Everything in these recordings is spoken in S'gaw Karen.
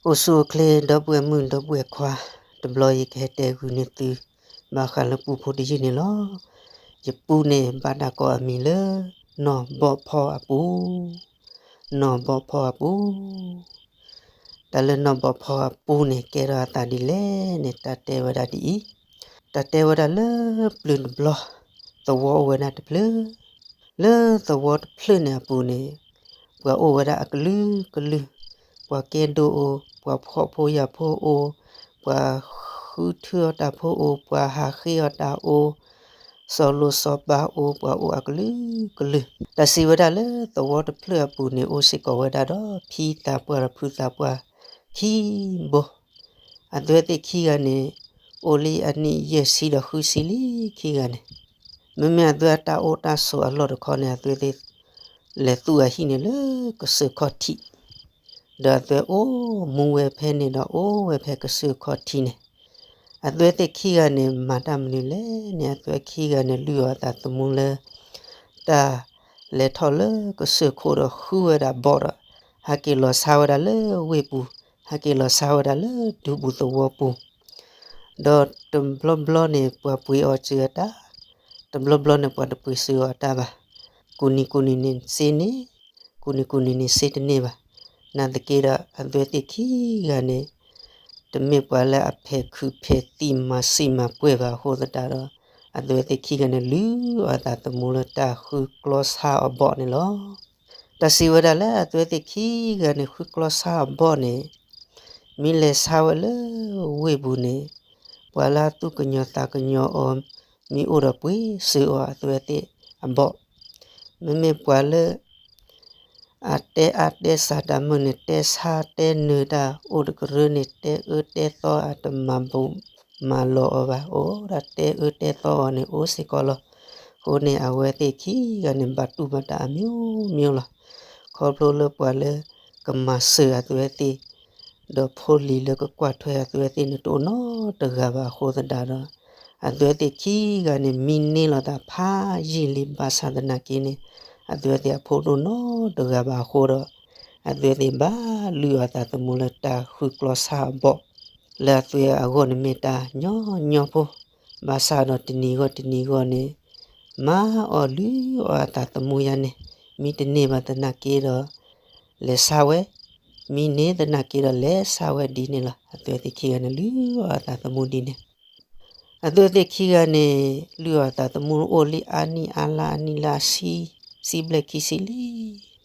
အိၣ်ဆူၣ်အိၣ်ချ့ ဒီပုၢ်ဝဲၢ်မုၣ်ဒီပုၢ်ဝဲၢ်ခွါ, တဘျီယကဟဲတဲဂုာ်န့ၢ်သု ဘၣ်ဃးလၢပူဖိတယုၢ်န့ၣ်လီၤ. ယပူန့ၣ် ဘၣ်တၢ်ကိးအမံၤလၢ နီၢ်ဘီၣ်ဖီအပူ, နီၢ်ဘီၣ်ဖီအပူ. တၢ်လၢနီၢ်ဘီၣ်ဖီအပူန့ၣ် ကဲထီၣ်အသးဒ်လဲၣ်န့ၣ် တၢ်တဲဝဲဒၣ်ဒ်အံၤ, တၢ်တဲဝဲဒၣ်လၢပျၢၤတဘျီ သဝီအိၣ်ဝဲဒၣ်တဖျၢၣ်, လၢသဝီတဖျၢၣ်န့ၣ်အပူၤန့ၣ် ပှၤအိၣ်ဝဲဒၣ်အကလုာ်ကလုာ်, ပှၤကဲဒိၣ်အိၣ်, ပှၤဖှီၣ်ဖိယာ်ဖိအိၣ်, ပှၤဃုထၢအီၣ်တၢ်ဖိအိၣ်, ပှၤဟးဃ့အီၣ်တၢ်အိၣ်, စီၤလိၤစီၤပၤအိၣ်, ပှၤအိၣ်အကလုာ်ကလုာ်. တၢ်စံးဝဲဒၣ်လၢသဝီတဖျၢၣ်အပူၤန့ၣ် အိၣ်စ့ၢ်ကီးဝဲဒၣ်ဒီး ဖံသးပှၢ်ဒီးဖုသးပှၢ်ခံဘိ. အသုဝဲသ့ၣ်ခံဂၤန့ၣ် အိၣ်လံအနံၣ်ယဲၢ်ဆံဒီးဃုဆံလံခံဂၤန့ၣ်. မ့မ့ၢ်အသုဝဲတၢ်အိၣ်တၢ်ဆိးအလီၢ်တခီန့ၣ် အသုဝဲသ့ၣ်လဲၤသူၣ်အဟံၣ်န့ၣ်လၢကစၢၢ်ခီၣ်ထံး, ဒီးအသုဝဲအိၣ်မူဝဲဖဲန့ၣ်ဒီးအိၣ်ဝဲဖဲကစၢၢ်ခီၣ်ထံးန့ၣ်. အသုဝဲသ့ၣ်ခံဂၤန့ၣ် မၤတၢ်မနုၤလဲၣ်န့ၣ် အသုဝဲခံဂၤန့ၣ် လုၢ်အီၣ်အသးသမူလၢ တၢ်လဲၤထီၣ်လၢကစၢၢ်ခိၣ်ဒီးဃုဝဲဒၣ်ဘီၣ်ဒီး ဟဲက့ၤလီၤဆါဝဲဒၣ်လၢဝ့ၢ်ပူၤ, ဟဲက့ၤလီၤဆါဝဲဒၣ်လၢဒူပူၤသဝီပူၤ ဒီးတဘျီဘျီန့ၣ် ပှၤပှ့ၤအီၤစၢၤအတၢ်, တဘျီဘျီန့ၣ် ပှၤတပှ့ၤစၢၤအီၤအတၢ်ဘၣ်. ကူၣ်နံၤကူၣ်နံၤန့ၣ်စ့န့ၣ်, ကူၣ်နံၤကူၣ်နံၤန့ၣ်စ့တန့ၢ်ဘၣ်. နာ်သက့ဒီးအသုဝဲသ့ၣ်ခံဂၤန့ၣ် တမ့ၢ်ပှၤလၢအဖဲးခုးဖဲးသံးမၤစံးမၤပှဲၤဘၣ်အဃိသတးဒီး အသုဝဲသ့ၣ်ခံဂၤန့ၣ် လုၢ်အီၣ်အသးသမူလၢတၢ်ဃုကျီဆါအီၤဘီၣ်န့ၣ်လီၤ. တၢ်စံးဝဲဒၣ်လၢအသုဝဲသ့ၣ်ခံဂၤန့ၣ် ဃုကျီဆါအီၤဘီၣ်န့ၣ် မ့ၢ်လဲၤဆါဝဲလၢဝ့ၢ်ပူၤန့ၣ် ပှၤလၢအသူၣ်ကညီၤသးကညီၤအီၤ မ့ၢ်အိၣ်ဒီးပှ့ၤစၢၤအီၤအသုဝဲသ့ၣ်အဘီၣ်, မ့မ့ၢ်ပှၤလၢ အတဲအါတဲစှၤတၢ်မုၢ်န့ၣ် တဲဆါတဲနၢၤတၢ်အိၣ်တကရၢန့ၣ် တဲအၢတဲသီအတမၤဘူၣ်မၤလီၤအီၤဘၣ်, အိၣ်ဒၣ်တဲအၢတဲသီအီၤန့ၣ် အိၣ်စ့ၢ်ကီးလီၤ. အဃိန့ၣ် အဝဲသ့ၣ်ခံဂၤန့ၣ် ဘၣ်တူၢ်ဘၣ်တၢ်အမျိုးမျိုးလီၤ. ခီဖျိလၢပှၤလၢကမၤစၢၤအသုဝဲသ့ၣ် ဒီးဖိလံၤလၢကကွၢ်ထွဲအသုဝဲသ့ၣ်န့ၣ် တအိၣ်နီတဂၤဘၣ်အဃိသတးဒီး အသုဝဲသ့ၣ်ခံဂၤန့ၣ် မံန့ၢ်လိာ်သးဖးယံာ်လံ ဘၣ်ဆၣ်သနာ်က့န့ၣ် အသုဝဲသ့ၣ်အဖိတအိၣ်နီတဂၤဘၣ်အဃိဒီး အသုဝဲသ့ၣ်ဘၣ်လုၢ်အီၣ်အသးသမူလၢတၢ်ဃုကျီဆါအဘီၣ် လၢအသုဝဲအဂီၢ်န့ၣ်မ့ၢ်တၢ်ညီညီဖိ, ဘၣ်ဆၣ်ဒီးတနံၤဂီၢ်တနံၤဂီၢ်န့ၣ် မၤအီၣ်လုၢ်အီၣ်အသးသမူယါန့ၣ် မံတန့ၢ်ဘၣ်သနာ်က့ဒီး လဲၤဆါဝဲ, မံန့ၢ်သနာ်က့ဒီးလဲၤဆါဝဲဒ်န့ၣ်လီၤ. အသုဝဲသ့ၣ်ခံဂၤန့ၣ် လုၢ်အီၣ်အသးသမူဒ်န့ၣ် အသုဝဲသ့ၣ်ခံဂၤန့ၣ် လုၢ်အီၣ်အသးသမူအိၣ်လံအါနံၣ်အါလါအနံၣ်လါဆံ, ဆံဘျဲၣ်ခံဆံလံ,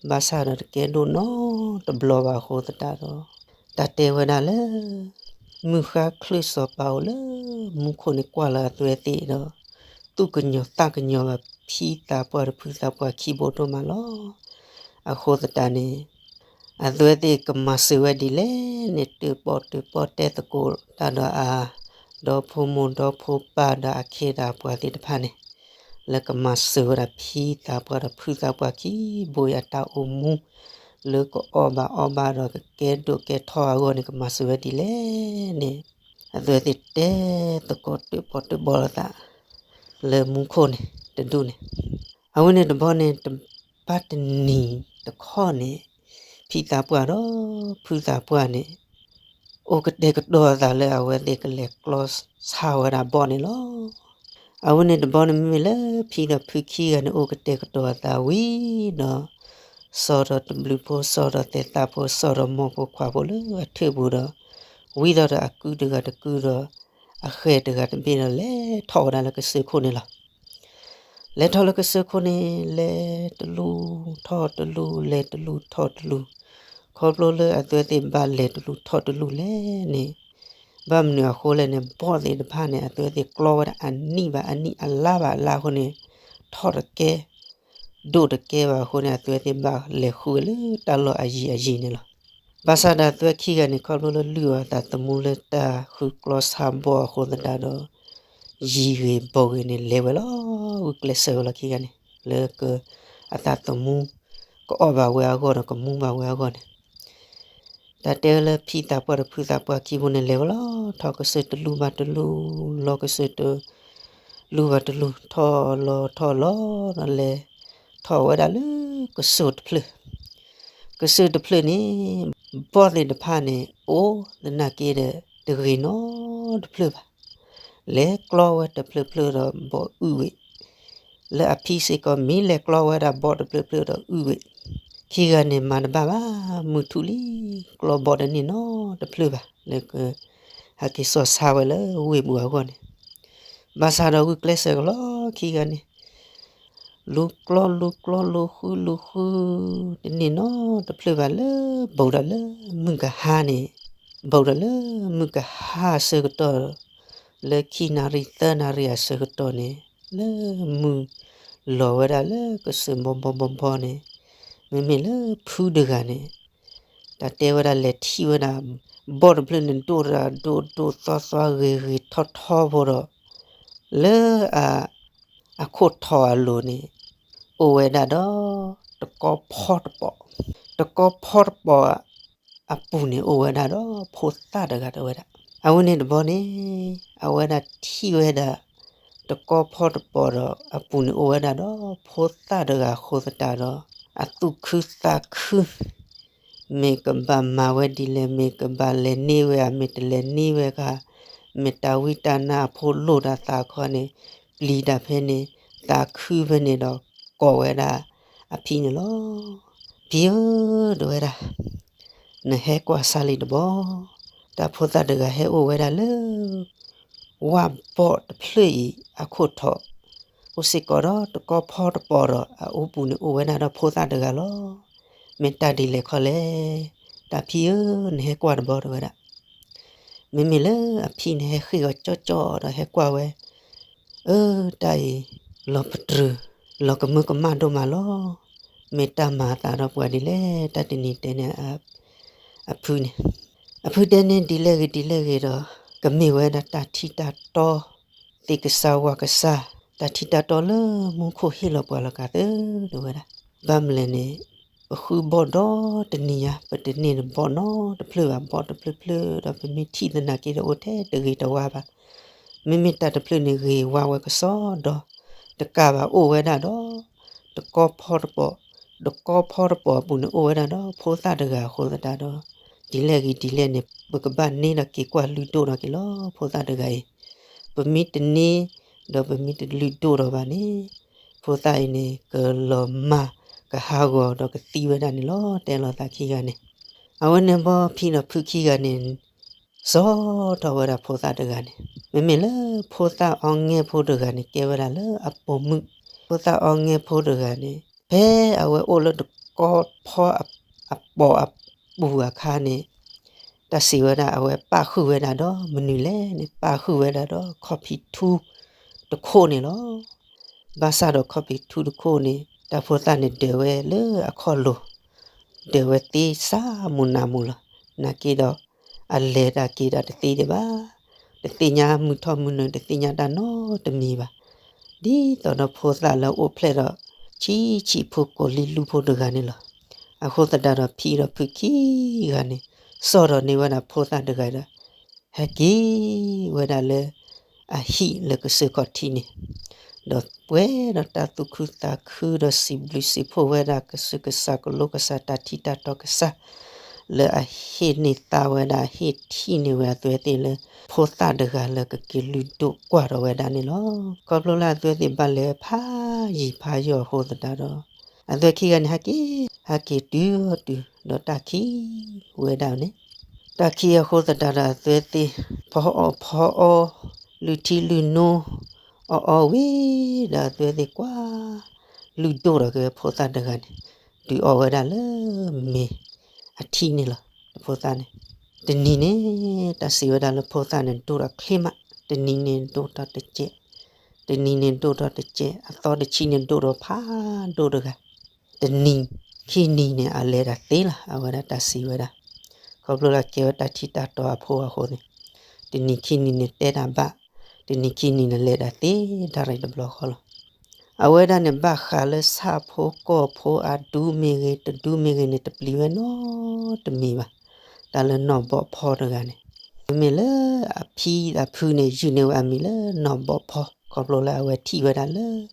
ဘၣ်ဆၣ်ဒီးတကဲဒိၣ်နီတဘျီဘၣ်အဃိသတးဒီး တၢ်တဲဝဲဒၣ်လၢ မုၢ်ဃါချၢၣ်စီၤပၤအိၣ်လၢမူခိၣ်န့ၣ်ကွၢ်လၢအသုဝဲသ့ၣ်ဒီး သူၣ်ကညီၤသးကညီၤဘၣ်ဖံသးပှၢ်တဖုသးပှၢ်ခံဘိဒိၣ်မးလီၤ. အဃိသတးန့ၣ် အသုဝဲသ့ၣ်ကမၤစၢၤဝဲဒ်လဲၣ်န့ၣ် တၢၣ်ပီၣ်တၢၣ်ပီၣ်တဲသကိးတၢ်ဒီးအ ဒီဖိမိၢ်ဒီဖိပၢ်ဒီးအခ့ဒီးအပှၤသ့ၣ်တဖၣ်န့ၣ် လၢကမၤစၢၤဝဲဒၣ်ဖံသးပှၢ်ဒီးဖုသးပှၢ်ခံဘိအတၢ်အိၣ်မူ လၢကအီၣ်ဘၣ်အီဘၣ်ဒီးကကဲဒိၣ်ကဲထီအဂီၢ်န့ၣ် ကမၤစၢၤဝဲဒ်လဲၣ်န့ၣ် အသုဝဲသ့ၣ်တဲသကိးတၢၣ်ပီၣ်တၢၣ်ပီၣ်လိာ်သး လၢမူခိၣ်န့ၣ်တဒူၣ်န့ၣ် အဝဲန့ၣ်တဘျီန့ၣ် တဘၣ်တနံၤတခီန့ၣ် ဖံသးပှၢ်ဒီးဖုသးပှၢ်န့ၣ် အိၣ်ကတဲာ်ကတီၤအသးလၢအဝဲသ့ၣ်ကလဲၤကျီဆါဝဲဒၣ်ဘီၣ်န့ၣ်လီၤ. အဝဲန့ၣ်တဘျီန့ၣ်မ့မ့ၢ်လၢဖံဒီးဖုခံဂၤန့ၣ် အိၣ်ကတဲာ်ကတီၤအသးဝံၤဒီး စီၤဒီးတဘျုးဖိ စီၤဒီးသဲးသးဖိ စီၤဒီးမိၢ်ဖိခွါဖိလၢအထၢၣ်ပူၤဒီး ဝံၤဒီးဒီးအကုတဂၤတကုဒီး အဃဲၤတဂၤတဘ့ၣ်ဒီး လဲၤထီၣ်ဝဲဒၣ်လၢကစၢၢ်ခိၣ်န့ၣ်လီၤ. လဲၤထီၣ်လၢကစၢၢ်ခိၣ်န့ၣ် လဲၤတလူၤထီၣ်တလူၤ လဲၤတလူၤထီၣ်တလူၤ, ခီဖျိလၢအသုဝဲသ့ၣ်ဘၣ်လဲၤတလူၤထီၣ်တလူၤလဲၣ်န့ၣ် ဘၣ်မနုၤအဃိလဲၣ်န့ၣ် ဘီၣ်သ့ၣ်တဖၣ်န့ၣ် အသုဝဲသ့ၣ်ကျီဝဲဒၣ်အနံၣ်ဘၣ်အနံၣ်အလါဘၣ်အလါအဃိန့ၣ် ထီၣ်တကဲ ဒိၣ်တကဲဘၣ်အဃိန့ၣ် အသုဝဲသ့ၣ်ဘၣ်လဲၤဃုဝဲလၢတၢ်လီၢ်အယံၤအယံၤန့ၣ်လီၤ. ဘၣ်ဆၣ်ဒီးအသုဝဲခံဂၤန့ၣ် ခီဖျိလၢလုၢ်အီၣ်အသးသမူလၢတၢ်ဃုကျီဆါဘီၣ်အဃိသတးဒီး ယံၤဂ့ၤဘီၣ်ဂ့ၤန့ၣ် လဲၤဝဲလီၤ. ဂုာ်ကျဲးစၢးဝဲလီၤခံဂၤန့ၣ် လၢက အသးသမူ ကအီၣ်ဘၣ်ဝဲအဂီၢ်ဒီးကမူဘၣ်ဝဲအဂီၢ်န့ၣ် တၢ်တဲဝဲလၢဖံသးပှၢ်ဒီးဖုသးပှၢ်ခံဘိန့ၣ် လဲၤဝဲလီၤ. ထီၣ်ကစၢၢ်တလူၤဘၣ်တလူၤ လီၤကစၢၢ်တလူၤဘၣ်တလူၤ ထီၣ်လီၤထီၣ်လီၤဒီးလဲၤထီၣ်ဝဲဒၣ်လၢကစၢၢ်တဖျၢၣ် ကစၢၢ်တဖျၢၣ်န့ၣ် ဘီၣ်သ့ၣ်တဖၣ်န့ၣ် အိၣ်သနာ်က့ဒီး တဂ့ၤနီတဖျၢၣ်ဘၣ်. လဲၤကျီဝဲတဖျၢၣ်ဖျၢၣ်ဒီးဘီၣ်အုၣ်ဝဲ, လၢအဖံစ့ၢ်ကီး မ့ၢ်လဲၤကျီဝဲဒၣ်ဘီၣ်တဖျၢၣ်ဖျၢၣ်ဒီးအုၣ်ဝဲ, ခံဂၤန့ၣ်မၤတဘၣ်ဘၣ်, မုၢ်ထူၣ်လံ ကျီဘီၣ်တန့ၢ်နီတဖျၢၣ်ဘၣ်. လၢက ဟဲက့ၤစီၤဆါဝဲလၢဝ့ၢ်ပူၤအဂီၢ်န့ၣ်, ဘၣ်ဆၣ်ဒီးဂုာ်ကျဲးစၢးကလီ ခံဂၤန့ၣ် လူၤကျီလူၤကျီလူၤဃုလူၤဃု တန့ၢ်နီတဖျၢၣ်ဘၣ်လၢ ဘူးဒီးလၢမုၢ်ကဟါန့ၣ်, ဘူးဒီးလၢမုၢ်ကဟါအဆၢကတီၢ် လၢခံနၣ်ရံၣ်သၢနၣ်ရံၣ်အဆၢကတီၢ်န့ၣ် လၢမုၢ်လီၤဝဲဒၣ်လၢကစၢၢ်ဘီဘီဘီဘီန့ၣ်, မ့မ့ၢ်လၢဖုတဂၤန့ၣ် တၢ်တဲဝဲဒၣ်လဲၤထံၣ်ဝဲဒၣ် ဘီၣ်တဖျၢၣ်န့ၣ်ဒိၣ်တၢ်ဒိၣ်ဒိၣ်သီသီဂ့ၤဂ့ၤထီထီဖိဒီး လၢအ အခိၣ်ထီၣ်အလိၤန့ၣ် အိၣ်ဝဲဒၣ်ဒီး တကီဖီတပီၣ်, တကီဖီတပီၣ် အပူၤန့ၣ်အိၣ်ဝဲဒၣ်ဒီး ဖိသၣ်တဂၤတဲဝဲဒၣ်. အဝဲန့ၣ်တဘျီန့ၣ် အဝဲဒၣ်ထံၣ်ဝဲဒၣ် တကီဖီတပီၣ်ဒီး အပူၤန့ၣ်အိၣ်ဝဲဒၣ်ဒီး ဖိသၣ်တဂၤအဃိသတးဒီး အသူၣ်ခုသးခု မ့ၢ်ကဘၣ်မၤဝဲဒ်လဲၣ်, မ့ၢ်ကဘၣ်လဲၤန့ၢ်ဝဲဧါ, မ့ၢ်တလဲၤန့ၢ်ဝဲဧါ, မ့ၢ်တၢ်ဝံတၢ်နါအဖိလိၣ်တၢ်သးခီန့ၣ် ပျံၤတၢ်ဖဲန့ၣ် သးခုဖဲန့ၣ်ဒီး ကိးဝဲဒၣ်အဖံန့ၣ်လီၤ. ဖံဧၢ, တဲဝဲဒၣ်, နဟဲကွၢ်စၢ်လံတဘျီ, တၢ်ဖိသၣ်တဂၤဟဲအိၣ်ဝဲဒၣ်လၢ ဝၣ်ဘီၣ်တဖျၢၣ်အံၤအခိၣ်ထီၣ်, အိၣ်စ့ၢ်ကီးဒီးတကီဖီတပီၣ်ဒီး အအိၣ်ပူၤန့ၣ်အိၣ်ဝဲဒၣ်ဒီးဖိသၣ်တဂၤလီၤ. မ့ၢ်တၢ်ဒ်လဲၣ်ခီလဲၣ်, တၢ်ဖံဧၢ, နဟဲကွၢ်တဘျီတဲဝဲဒၣ်. မ့မ့ၢ်လၢအဖံန့ၣ်ဟဲဃ့ၢ်ဂီၤကၠီကၠီဒီးဟဲကွၢ်ဝဲ, အၢ တၢ်အံၤ လီၤပတြၢၤ လီၤကမၢကမၣ်ဒိၣ်မးလီၤ. မ့ၢ်တၢ်မၤအသးဒီးပှၤဒ်လဲၣ်, တၢ်တနံၤတဲန့ၣ် အဖုန့ၣ်, အဖုတဲန့ၣ်ဒ်လဲၣ်ဂ့ၤဒ်လဲၣ်ဂ့ၤဒီး ကမ့ၢ်ဝဲဒၣ်တၢ်ထံၣ်တၢ်တီ သ့ၣ်ကစၢ်ဝၣ်ကစၢ် တၢ်ထံၣ်တၢ်တီလၢမူခိၣ်ဟ့ၣ်လီၤပှၤလီၤကးသၢတဲဝဲဒၣ်. ဘၣ်မနုၤလဲၣ်န့ၣ် ပဃုဘီၣ်ဒီတနံၤညါ ပတန့ၢ်ဘီၣ်နီတဖျၢၣ်ဘၣ်, ဘီၣ်တဖျၢၣ်ဖျၢၣ်ဒီး ပမ့ၢ်ထံၣ်သနာ်က့ဒီးအိၣ်ထဲတဂ့ၤတဝါဘၣ်. မ့မ့ၢ်တၢ်တဖျၢၣ်န့ၣ်ဂ့ၤဝါဝဲကစီဒီ တကးဘၣ်အိၣ်ဝဲဒၣ်ဒီး တကီဖီတပီၣ်, တကီဖီတပီၣ်အပူၤန့ၣ်အိၣ်ဝဲဒၣ်ဒီး ဖိသၣ်တဂၤအဃိသတးဒီး ဒ်လဲၣ်ဂ့ၤဒ်လဲၣ်န့ၣ် ပကဘၣ်န့ၢ်ဒီးက့ၤကွၢ်လုၢ်ဒိၣ်ထီၣ်က့ၤလီၤ ဖိသၣ်တဂၤအံၤ. ပမ့ၢ်တန့ၢ် ဒီးပမ့ၢ်တလုၢ်ဒိၣ်ထီၣ်ဘၣ်န့ၣ် ဖိသၣ်အံၤန့ၣ် ကလီၤမၢ်ကဟးဂီၤဒီးကသံဝဲဒၣ်န့ၣ်လီၤ တဲလိာ်သးခံဂၤန့ၣ်. အဝဲန့ၣ်ဘီဖံဒီးဖုခံဂၤန့ၣ် စိာ်ထီၣ်ဝဲဒၣ်ဖိသၣ်တဂၤန့ၣ်, မ့မ့ၢ်လၢဖိသၣ်အီငဲၢ်ဖိတဂၤန့ၣ် ကဲဝဲဒၣ်လၢအပိာ်မုၣ်, ဖိသၣ်အီငဲၢ်ဖိတဂၤန့ၣ် ဖဲအဝဲအိၣ်လၢတကီဖီအပိာ်အပူၤအခါန့ၣ် တၢ်စံးဝဲဒၣ် အဝဲပာ်ဃုာ်ဝဲဒၣ်ဒီးမနုၤလဲၣ်န့ၣ် ပာ်ဃုာ်ဝဲဒၣ်ဒီးခီၣ်ဖံးထူတခိၣ်န့ၣ်လီၤ. ဘၣ်ဆၣ်ဒီးခီၣ်ဖံးထူတခိၣ်န့ၣ် တၢ်ဖိသၣ်န့ၣ်ဒၢးဝဲလၢအခီၣ်လိၤ, ဒၢးဝဲသ့စၢ်မုၢ်နၤမုၢ်လီၤ. နာ်က့ဒီး အလဲၤတၢ်က့ၤတၢ်တသ့ဒံးဘၣ်. တသ့ၣ်ညါမုၢ်ထီၣ်မုၢ်နုာ် တသ့ၣ်ညါတၢ်နီတမံၤဘၣ်. ဒ်သိးဒီးဖိသၣ်လၢအိၣ်ဖျဲၣ်ဒီး ဆံးဆံးဖိကိးလံလူၢ်ဖိတဂၤန့ၣ်လီၤ. အဃိသတးဒီးဖံဒီးဖုခံဂၤန့ၣ် စိာ်ထီၣ်န့ၢ်ဝဲဒၣ်ဖိသၣ်တဂၤဒီး ဟဲက့ၤဝဲဒၣ်လၢအဟံၣ်လၢကစၢၢ်ခီၣ်ထံးန့ၣ်, ဒီးပှဲၤဒီးတၢ်သူၣ်ခုသးခုဒီးစံးဘျုးစံးဖှိၣ်ဝဲဒၣ်ကစၢၢ်ကစၢ်ကလိကစၢ်တၢ်ထံၣ်တၢ်တီကစၢ် လၢအဟ့ၣ်န့ၢ်သါဝဲဒၣ် ဟ့ၣ်ထံၣ်န့ၢ်ဝဲအသွဲသ့ၣ်လၢ ဖိသၣ်တဂၤလၢကက့ၤလုၢ်ဒိၣ်ကွၢ်ထီၣ်ဝဲဒၣ်န့ၣ်လီၤ. ခီဖျိလၢအသွဲသ့ၣ်ဘၣ်လဲၤဖးယံၤဖးယီၤအဃိသတးဒီး အသွဲခံဂၤန့ၣ်ဟဲက့ၤ ဟဲက့ၤတုၤအီၤတုၤ ဒီးတၢ်ခံးဝဲဒၣ်န့ၣ်, တၢ်ခံးအဃိသတးဒီးအသွဲသ့ၣ် ဖီအီၣ်ဖီအီ လုၢ်ထံလုၢ်နိ အီၣ်အီဝံၤဒီးအသွဲသ့ၣ်ကွၢ် လုၢ်ဒိၣ်ထီၣ်က့ၤဖိသၣ်တဂၤန့ၣ် ဒုးအီၣ်ဝဲဒၣ်လၢမ့ၤအထံးန့ၣ်လီၤ. ဖိသၣ်န့ၣ် တနံၤန့ၣ် တၢ်စံးဝဲဒၣ်လၢဖိသၣ်န့ၣ်ဒိၣ်ထီၣ်ချ့မး, တနံၤန့ၣ်ဒိၣ်ထီၣ်တစဲး, တနံၤန့ၣ်ဒိၣ်ထီၣ်တစဲး, အသီတဆံန့ၣ်ဒိၣ်ထီၣ်ဖးဒိၣ်တဂၤ, တနံၤခံနံၤန့ၣ် အလဲၤတၢ်သ့လီၤ. အဝဲဒၣ်တၢ်စံးဝဲဒၣ် ခီဖျိလၢကဲဝဲတၢ်ထံၣ်တၢ်တီအဖိအဃိန့ၣ် တနံၤခံနံၤန့ၣ်တဲတၢ်ဘၣ်, တနံၤခံနံၤန့ၣ်လဲၤတၢ်သ့ တၢ်ရဲၣ်တဘျီဃီလီၤ. အဝဲဒၣ်န့ၣ် ဘၣ်ဃးလၢဆၣ်ဖိကီၢ်ဖိအဒူမ့ၢ်ဂ့ၤ တဒူမ့ၢ်ဂ့ၤန့ၣ် တပျံၤဝဲနီတမံၤဘၣ်. တၢ်လၢနီၢ်ဘီၣ်ဖီတဂၤန့ၣ် မ့မ့ၢ်လၢအဖံအဖုန့ၣ် ယုၢ်န့ၢ်ဝဲအမံၤလၢနီၢ်ဘီၣ်ဖီ ခီဖျိလၢအဝဲထံၣ်ဝဲဒၣ်လၢ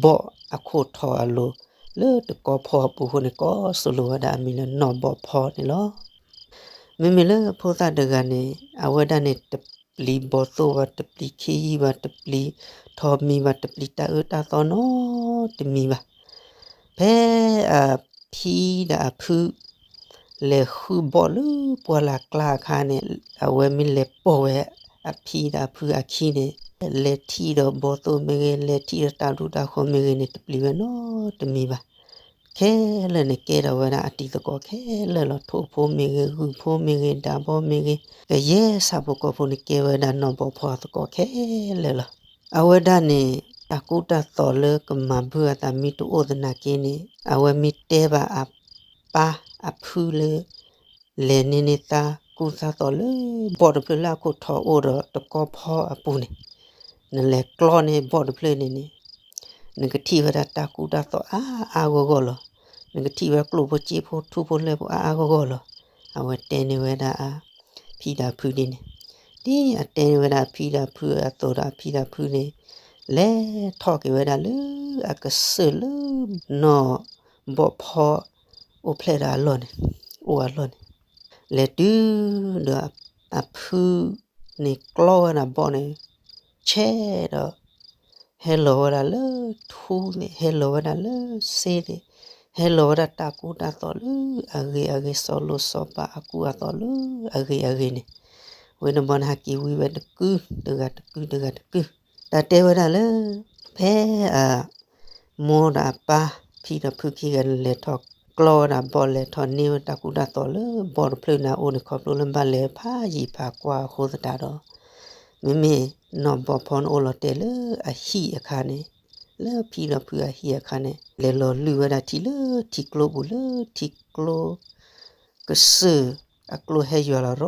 ဘီၣ်အခိၣ်ထီၣ်အလိၤ လၢတကီဖီအပူၤအဃိန့ၣ် ကိးစိလိၤဝဲဒၣ်အမံၤလၢနီၢ်ဘီၣ်ဖီန့ၣ်လီၤ. မ့မ့ၢ်လၢဖိသၣ်တဂၤန့ၣ် အဝဲဒၣ်န့ၣ် တပျံၤဘီၣ်သိၣ်ဘၣ်, တပျံၤခ့ယုၢ်ဘၣ်, တပျံၤထိးမံၤဘၣ်, တပျံၤတၢ်အၢတၢ်သီနီတမံၤဘၣ်. ဖဲအဖံဒီးအဖု လဲၤဃုဘီၣ်လၢပှၢ်လၢ်ကျါအခါန့ၣ်, အဝဲမ့ၢ်လဲၤပိာ်ဝဲအဖံဒီးအဖုအခံန့ၣ်, လဲၤထံၣ်ဒီးဘီၣ်သိၣ်မ့ၢ်ဂ့ၤ, လဲၤထံၣ်ဒီးတၢ်ဒူတၢ်ဃိမ့ၢ်ဂ့ၤန့ၣ် တပျံၤဝဲနီတမံၤဘၣ်. ခဲလၢာ်န့ၣ် ကဲထီၣ်ဝဲဒၣ်အတံၤသကိးခဲလၢာ်လီၤ. ထိၣ်ဖိမ့ၢ်ဂ့ၤ, ဂုၢ်ဖိမ့ၢ်ဂ့ၤ, ဒးဘီမ့ၢ်ဂ့ၤ, ကယဲၢ်ဆၣ်ဖိကီၢ်ဖိန့ၣ် ကဲဝဲဒၣ်နီၢ်ဘီၣ်ဖီအသကိးခဲလၢာ်လီၤ. အဝဲဒၣ်န့ၣ် တၢ်ကူတၢ်သိးလၢကမၤဘုၣ်အသးမ့ၢ်တအိၣ်သနာ်က့န့ၣ်, အဝဲမ့ၢ်တဲဘၣ်အပၢ်အဖုလၢ လဲၤန့ၢ်န့ၢ်သါကူသါသိးလၢ ဘီၣ်တဖျၢၣ်လၢအခိၣ်ထီၣ်အိၣ်ဒီးတကီၢ်ဖီအပူၤန့ၣ်, နလဲၤကျီန့ၢ်ဘီၣ်တဖျၢၣ်န့ၣ်န့ၣ် နကထံၣ်ဝဲဒၣ်တၢ်ကူတၢ်သိးအါအါဂီၢ်ဂီၢ်လီၤ. နကထံၣ်ဝဲကျိၣ်ဖိစ့ဖိထူဖိလဲၢ်ဖိအါအါဂီၢ်ဂီၢ်လီၤ. အဝဲတဲန့ၢ်ဝဲဒၣ်အဖံဒီးအဖုဒ်န့ၣ်, ဒ်အတဲန့ၢ်ဝဲဒၣ်အဖံဒီးအဖုအသိးဒီး အဖံဒီးအဖုန့ၣ် လဲၤထီၣ်က့ၤဝဲဒၣ်လၢအကစၢၢ်လၢ နီၢ်ဘီၣ်ဖီ အိၣ်ဖျဲၣ်ဒီးအလီၢ်န့ၣ်, အိၣ်အလီၢ်န့ၣ်, လဲၤတုၤဒီးအဖုန့ၣ်ကျီဝဲဒၣ်ဘီၣ်န့ၣ် ဆဲးဒီး ဟဲလီၤဝဲဒၣ်လၢထူသ့ၣ်, ဟဲလီၤဝဲဒၣ်လၢစ့သ့ၣ်, ဟဲလီၤဝဲဒၣ်တၢ်ကူတၢ်သိးလၢအဂ့ၤအဂ့ၤ, စီၤလိၣ်စီၤပၤအကူအသိးလၢအဂ့ၤအဂ့ၤန့ၣ်, ဝဲန့ၣ်ဘီန့ၣ် ဟဲက့ၤဝံဝဲတကု, တဂၤတကု, တဂၤတကု, တၢ်တဲဝဲဒၣ်လၢ ဖဲအ မိၢ်ဒီးအပၢ် ဖံဒီးဖုခံဂၤန့ၣ် လဲၤထီၣ်ကျီဝဲဒၣ်ဘီၣ်, လဲၤထီၣ်န့ၢ်ဝဲတၢ်ကူတၢ်သိးလၢဘီၣ်တဖျၢၣ်န့ၣ်အအိၣ်န့ၣ် ခီဖျိလၢဘၣ်လဲၤဖးယံၤဖးကွၢ်အဃိသတးဒီး, မ့မ့ၢ်နီၢ်ဘီၣ်ဖီန့ၣ်အိၣ်လီၤတဲာ်လၢအဟံၣ်အခါန့ၣ်, လၢဖံဒီးဖုအဟံၣ်အခါန့ၣ် လဲၤလီၤလုၢ်ဝဲဒၣ်ထံလၢထံကျိပူၤလၢထံကျိ ကစၢၢ်အကျိဟဲယွၤလီၤရီၢ်ရီၢ်န့ၣ်,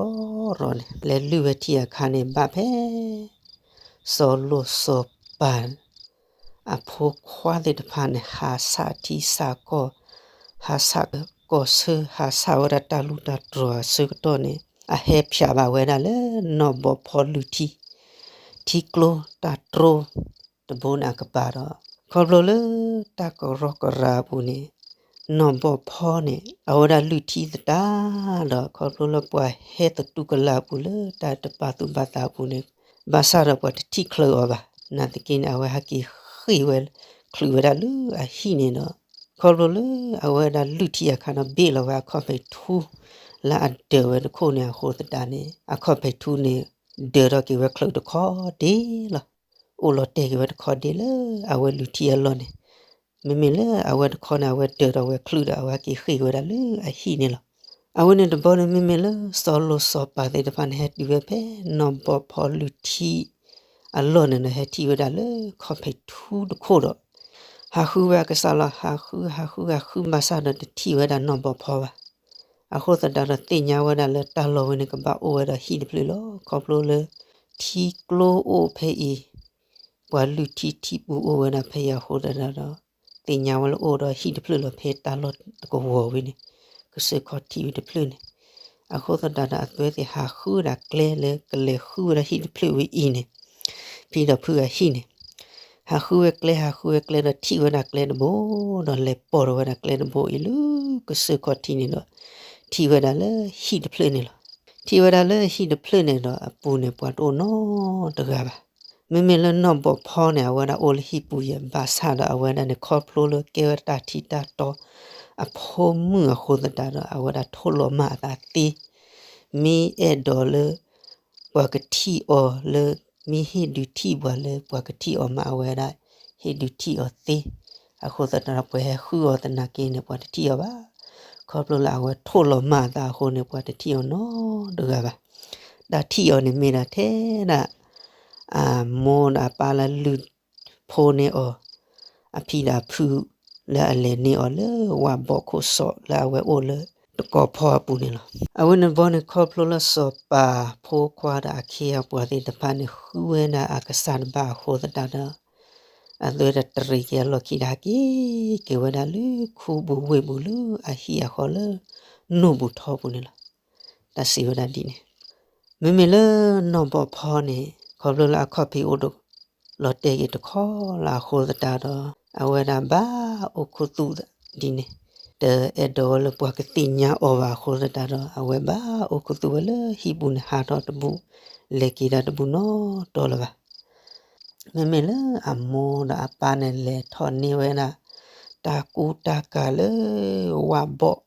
လဲၤလုၢ်ဝဲထံအခါန့ၣ် ဘၣ်ဖဲ စီၤလိၣ်စီၤပၤ အဖိခွါသ့ၣ်တဖၣ်န့ၣ် ဟးဆှၣ်ထံဆှၣ်ကီၢ်, ဟးဆှၣ်ကီၢ်ဆၢ, ဟးဆှၣ်ဝဲဒၣ်တၢ်လူၢ်တၢ်တြီၤအဆၢကတီၢ်န့ၣ် အဟဲဖျိးဘၣ်ဝဲဒၣ်လၢနီၢ်ဘီၣ်ဖီလုၢ်ထံ, ထံကျိတၢ်တြိ တဘိန့ၣ်အကပၤဒီး, ခီဖျိလၢတၢ်ကရီကရၤအပူၤန့ၣ် နီၢ်ဘီၣ်ဖီန့ၣ် အဝဲဒၣ်လုၢ်ထံသတးဒီး ခီဖျိလၢပှၤဟဲသတူၢ်ကလာ်အပူၤလၢတၢ်တပာ်သူၣ်ပာ်သးအပူၤန့ၣ်, ဘၣ်ဆၣ်ဒီးပှၤတထံၣ်ချုးအီၤဘၣ်. နာ်သက့န့ၣ် အဝဲဟဲက့ၤဃ့ၢ်ဝဲ ချုးဝဲဒၣ်လၢအဟံၣ်န့ၣ်ဒီး, ခီဖျိလၢအဝဲဒၣ်လုၢ်ထံအခါဒီး ဘ့ၣ်လီၤဝဲအခီၣ်ဖံးထူ လၢအဒၢးဝဲတခိၣ်န့ၣ်အဃိသတးန့ၣ် အခီၣ်ဖံးထူန့ၣ် ဒၢးထီၣ်က့ၤဝဲချုးတခီဒ့လီၤ. အိၣ်လီၤတဲာ်က့ၤဝဲတခီဒ့လၢအဝဲလုၢ်ထံအလီၢ်န့ၣ်, မ့မ့ၢ်လၢအဝဲတခီန့ၣ် အဝဲဒၢးထီၣ်ဝဲချုးဒီး အဝဲဟဲက့ၤဃ့ၢ်ဝဲဒၣ်လၢအဟံၣ်န့ၣ်လီၤ. အဝဲန့ၣ်တဘျီန့ၣ် မ့မ့ၢ်လၢစီၤလိၣ်စီၤပၤသ့ၣ်တဖၣ်န့ၣ် ဟဲတုၤဝဲဖဲနီၢ်ဘီၣ်ဖီလုၢ်ထံအလီၢ်န့ၣ်ဒီး ဟဲထံၣ်ဝဲဒၣ်လၢခီၣ်ဖံးထူတခိၣ်ဒီး ဟးဃုဝဲအကစၢ်လီၤ. ဟးဃု ဟးဃု ဟးဃုဘၣ်ဆၣ်ဒီး တထံၣ်ဝဲဒၣ်နီၢ်ဘီၣ်ဖီဘၣ်. အဃိသတးဒီး သ့ၣ်ညါဝဲဒၣ်လၢတၢ်လီၢ်ဝဲန့ၣ် ကဘၣ်အိၣ်ဝဲဒီးဟံၣ်တဖျၢၣ်လီၤ. ခီဖျိလၢ ထံကျိအိၣ်ဖဲအံၤ, ပှၤလုၢ်ထံထံပူၤအိၣ်ဝဲဒၣ်ဖဲအံၤအဃိသတးဒီး, သ့ၣ်ညါဝဲလၢအိၣ်ဒီးဟံၣ်တဖျၢၣ်လီၤ ဖဲတၢ်လီၢ်တကဝီၤဝဲန့ၣ်, ကစၢၢ်ခီၣ်ထံးဝဲတဖျၢၣ်န့ၣ်. အဃိသတးဒီး အဝဲသ့ၣ်ဟးဃုဝဲဒၣ်ကျဲလၢကလဲၤဃုဝဲဒၣ်ဟံၣ်တဖျၢၣ်ဝဲအံၤန့ၣ်, ဖံဒီးဖုအဟံၣ်န့ၣ်, ဟးဃုဝဲကျဲ ဟးဃုဝဲကျဲဒီး ထံၣ်ဝဲဒၣ်ကျဲတဘိ, ဒီးလဲၤပိာ်ထီၣ်ဝဲဒၣ်ကျဲတဘိအံၤလၢကစၢၢ်ခီၣ်ထံးန့ၣ်ဒီး, ထံၣ်ဝဲဒၣ်လၢဟံၣ်တဖျၢၣ်န့ၣ်လီၤ. ထံၣ်ဝဲဒၣ်လၢဟံၣ်တဖျၢၣ်န့ၣ်ဒီး အပူၤန့ၣ် ပှၤတအိၣ်နီတဂၤဘၣ်. မ့မ့ၢ်လၢနီၢ်ဘီၣ်ဖီန့ၣ် အဝဲဒၣ်အိၣ်လၢဟံၣ်ပူၤယဲၢ် ဘၣ်ဆၣ်ဒီး အဝဲဒၣ်န့ၣ် ခီဖျိလၢကဲဝဲတၢ်ထံတၢ်တီအဖိမုၣ်အဃိသတးဒီး အဝဲဒၣ်ထိၣ်လီၤမၢ်အသးသ့, မ့ၢ်အဲၣ်ဒိးလၢ ပှၤကထံၣ်အီၤလၢ မ့ၢ်ဟ့ၣ်ဒုးထံၣ်ပှၤလၢ ပှၤကထံၣ်အီၤမး အဝဲဒၣ် ဟ့ၣ်ဒုးထံၣ်အီၤသ့, အဃိသတးဒီး ပှၤဟဲဃုအီၤသနာ်က့န့ၣ် ပှၤတထံၣ်အီၤဘၣ်. ခီဖျိလၢအဝဲထိၣ်လီၤမၢ်အသးအဃိန့ၣ် ပှၤတထံၣ်အီၤနီတဂၤဘၣ်. တၢ်ထံၣ်အီၤန့ၣ်မ့ၢ်ဒၣ်ထဲဒၣ် အမိၢ်ဒီးအပၢ်လၢလုၢ်ဖိန့ၢ်အီၤ, အဖံဒီးအဖုလၢအလဲၤန့ၢ်အီၤလၢဝၣ်ဘီၣ်ခိၣ်စီးလၢအဝဲအိၣ်လၢတကီၢ်ဖီအပူၤန့ၣ်လီၤ. အဝဲန့ၣ်တဘျီန့ၣ် ခီဖျိလၢစီၤပၤဖိခွါဒီးအခ့အပှၤသ့ၣ်တဖၣ်န့ၣ် ဃုဝဲဒၣ်အကစၢ်တဘၣ်အဃိသတးဒီး အဝဲဒၣ်တရံးက့ၤအလီၢ်ခံဒီး ဟဲက့ၤက့ၤဝဲဒၣ်လၢခူပူၤဝ့ၢ်ပူၤလၢအဟံၣ်အဃီလၢ နိၣ်ဘူၣ်ထီပူၤန့ၣ်လီၤ. တၢ်စံးဝဲဒၣ်ဒ်န့ၣ်, မ့မ့ၢ်လၢနီၢ်ဘီၣ်ဖီန့ၣ် ခီဖျိလၢအခီၣ်ဖံးအိၣ်ဒီး လီၤတဲာ်က့ၤတခီလၢအဃိသတးဒီး အဝဲဒၣ်ဘၣ်အိၣ်ခူသူၣ်ဒ်န့ၣ်, အဝဲဒၣ်တအဲၣ်ဒိးဝဲလၢပှၤကသ့ၣ်ညါအီၤဘၣ်အဃိသတးဒီး အဝဲဘၣ်အိၣ်ခူသူၣ်ဝဲလၢဟံၣ်ပူၤန့ၣ် ဟးထီၣ်တဘူၣ် လဲၤက့ၤတၢ်တဘူၣ်နီတီလၢၤဘၣ်. မ့မ့ၢ်လၢအမိၢ်ဒီးအပၢ်န့ၣ် လဲၤထီၣ်န့ၢ်ဝဲဒၣ် တၢ်ကူတၢ်ကၤလၢ ဝၣ်ဘီၣ်